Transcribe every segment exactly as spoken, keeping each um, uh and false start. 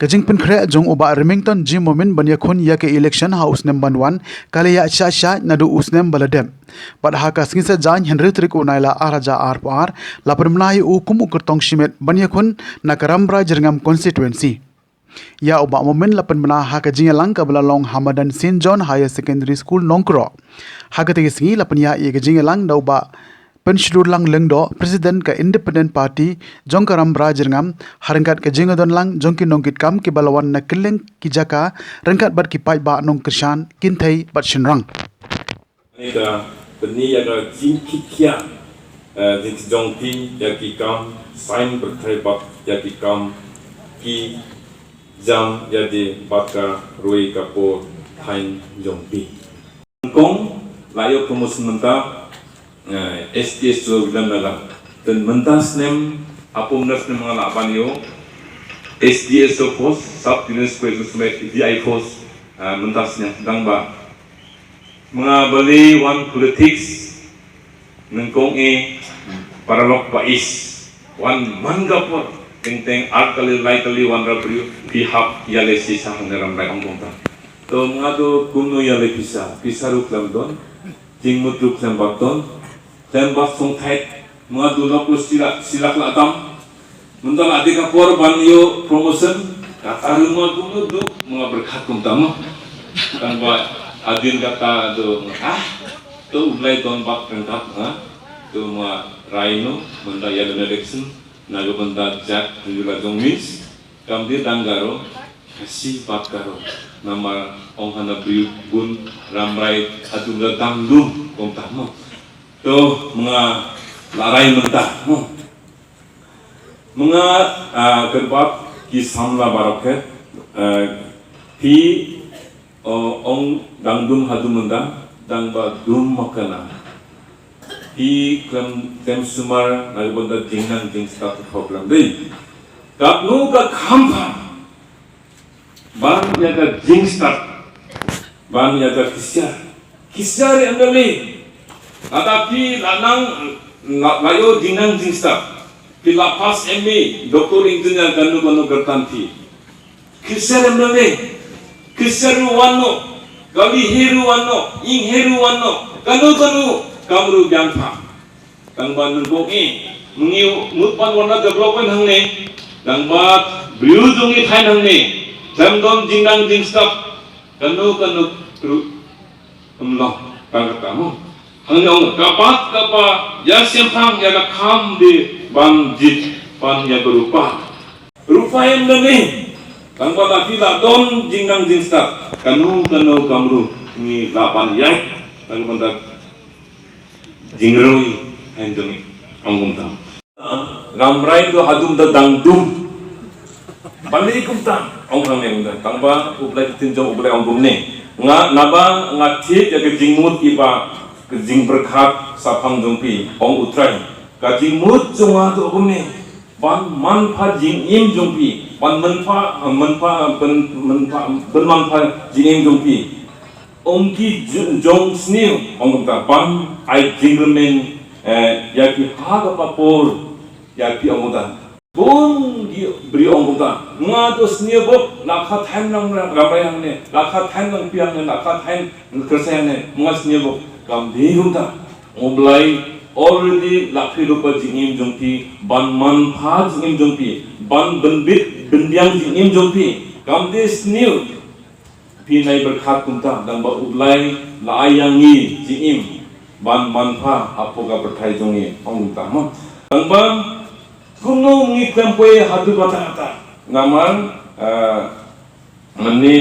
Ka jingpynkhreh jong u Bah Remington G Momin ban ïakhun ïa ka election ha u snem ban wan ka la ïaid shah shah naduh u snem ba la dep. Bad ha ka sngi Saitjaiñ hynriew tarik u Nailar ar hajar arphew ar la pynbna ïa u kum u kyrtong shimet ban ïakhun na ka Rambrai Jyrngam constituency. Ïa u Bah Momin la pynbna ha ka jingïalang kaba la long ha madan Saint John Higher Secondary School Nongkroh. Ha kata ka sngi la pynïaid ïa ka jingïalang da u Bah Pynshlurlang Lyngdoh, President ka Independent Party jong ka Rambrai Jyrngam, ha ryngkat ka jingdonlang jong ki nongkitkam kiba la wan na kylleng ki jaka ryngkat bad ki paidbah nongkyrshan, kynthei bad shynrang. Kane ka pyni ïa ka jingkitkhia, eh, jingkjong phi ïa ki kam saiñ pyrthei bad ïa ki kam ki jam ïa di bad ka roi ka por thaiñ jong phi. Kong la ïoh promotion mynta, eh, S D S O Williamnagar. Te mynta snem, hapoh mynta snem nga lah ban ïoh S D S O post, Sub Divisional Superintendent, D I post, eh, mynta snem dang ba. Mynta balei wan politics, nyngkong eh paralok ba is. Wan man ka por, teng teng ar kali lai kali wan ra briew, phi hap ïaleh shisha hangne Rambrai ong kumta. To mynta to kumno ïaleh pisa, pisa ruh khlem don, jingmut ruh khlem bad don, khlem bad sngewthuh, mynta to lok ruh sila, sila la tam. Mynta la dei ka por ban ïoh promotion, kata ruh mynta kumno duk, mynta byrkhat kumta mo. Tang ba hadien kata to, ah, to U Blai don bad ryngkat, ha. To mynta rai no, mynta ïa election, na ka bynta jaitbynriew la jong Miss, kam dei dang Garo, Khasi bad Garo. Namar ong hana briew bun Rambrai haduh la dang dum kumta mo. To mynta la rai mynta mo. Mynta, ah, kyrpad ki samla baroh khet, ah, phi, oh, ong dang dum haduh mynta, dang ba dum makana. Phi khlem tem sumar na ka bynta jingnang jingstad problem dei. Katno ka kham pha ban ïa ka jingstad, ban ïa ka khisiar. Khisiar ïa ka lei. Lada phi la nang, la, la ïoh jingnang jingstad. Phi la pass M A, doctor, engineer, kano kano kyrtan phi. Khisiar em ne em. Khisiar ruh wan noh. Kali hi ruh wan noh. Ing hi ruh wan noh. Kano kano kam ruh biang pha. Tang ba nyngkong eh, mynta ngi mut ban wan na development hangne. Tang ba briew jong ngi thaiñ hangne, khlem don jingnang jingstad, kano kano ruh ym long. Tang kata mo. Hangne ong ka pat kaba ïa shemphang ïa ka kham dei ban jied ban ïa ka rupa. Rupa em ne em. Tang ba la phi la don jingnang jingstad, kano kano kam ruh ngi lah ban ïaid. Tang ba da jingroi hain jong ngi, ong kumta. Rambrai to haduh da dang dum. Balei kumta, ong hangne kumta. Tang ba U Blai, ka ktien jong U Blai ong kumne. Nga, naba nga thied ïa ka jingmut kiba, ka jingpyrkhat shaphang jong phi, ong U Trai. Ka jingmut jong nga to kumne. Ban manpha jingim jong phi, ban manpha, manpha, ban, manpha, ban manpha jingim jong phi. Ong ki ju-, jong sniew, ong kumta, ban ai jingrymmen, eh, ïa ki ha kaba por ïa phi, ong kumta. Bun ki briew ong kumta. Nga to sniew bok, la kha thaiñ lang Rambrai hangne, la kha thaiñ lang phi hangne, la kha thaiñ Kyrshai hangne, nga sniew bok, kam dei kumta. U Blai already la pynlong ka jingim jong phi, ban manpha jingim jong phi, ban pynbit pynbiang jingim jong phi. Kam dei sniew phi nai pyrkhat kumta, tang ba U Blai la ai ïa ngi jingim ban manpha hapoh ka pyrthei jong ngi, ong kumta mo. Tang ba kumno ngi khlem poi haduh katta katta. Namar, eh, Mane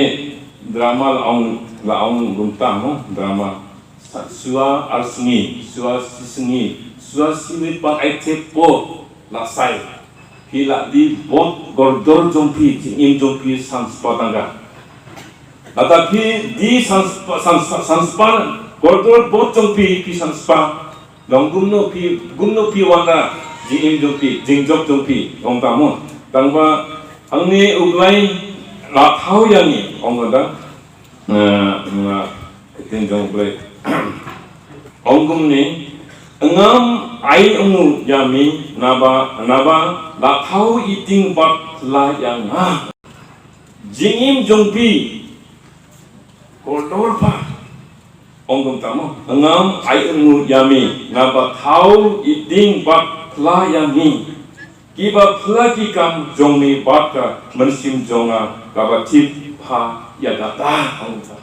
drama la ong, la ong kumta mo, drama. Sa-, shuwa ar sngi, shuwa shi sngi, shuwa shi minit pat ai tip por la sai. Phi la dei bud kordor jong phi, jingim jong phi san spah tyngka. Lada phi dei san spah, san spah, san spah kordor bud jong phi, phi san spah. Dang kumno phi, kumno phi wanrah jingim jong phi, jingjop jong phi, ong ta mo. Tang ba hangne U Blai la thaw ïa ngi, ong ta. Nga, nga, ka ktien jong U Blai. Ong kumne, ngam ai ïa u ïa mi, naba, naba la thaw i ting bad la ïa nga. Jingim jong phi kordor pha. Ong kumta mo. Ngam ai ynnu ïa me, nga ba thaw i ding bad phla ïa me. Ki ba phla ki kam jong me bad ka mynsiem jong nga ka ba tip pha ïa kata. Ong kumta.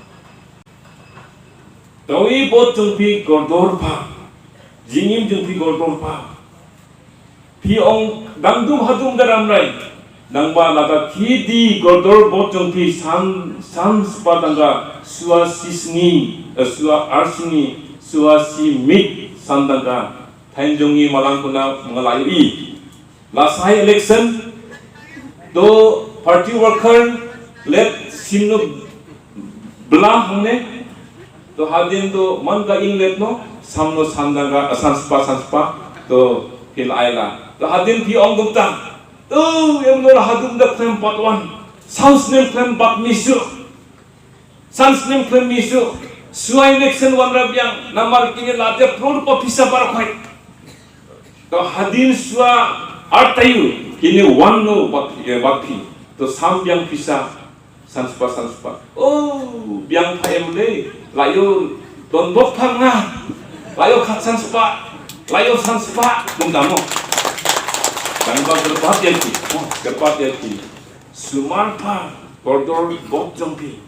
Tawi bot jong phi kordor pha. Jingim jong phi kordor pha. Phi ong dang dum hadum da ram rai. Nang ba lada phi die kordor bot jong phi san, san spah tyngka, shuwa shi sngi, eh, shuwa ar sngi, shuwa shi miet san tyngka. Thaiñ jong ngi malang kuna mangala ïohi. Lashai election to party worker lep sim no bla hangne. To hadien to man ka ing lep no, sam no san tyngka, san spah, san spah, to phi la ai la. To hadien phi ong kumta. To em no la hadum da khlem part one. San snem khlem bad misu. San snem khlem misu. Shuwa election wanrah biang. Namar kine la dep rol pa pisa bar khoi. To hadien shuwa artayu kine wan no bad, eh, bad phi. To sam biang pisa. San spah, san spah. Oh, biang pha em le. La ïoh don bok pha nga. La ïoh khat san spah. La ïoh san spah. Kumta mo. Tang ba kyrpad ïa ki. Mo, kyrpad ïa ki. Sumar pha kordor bot jong phi.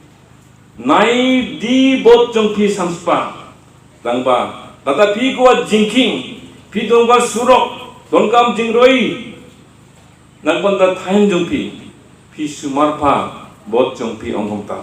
Nai die bot jong phi san spah. Tang ba lada phi kwah jingkhing, phi don ka surok, don kam jingroi. Nang ban da thaiñ jong phi, phi sumar pha bot jong phi, ong kumta.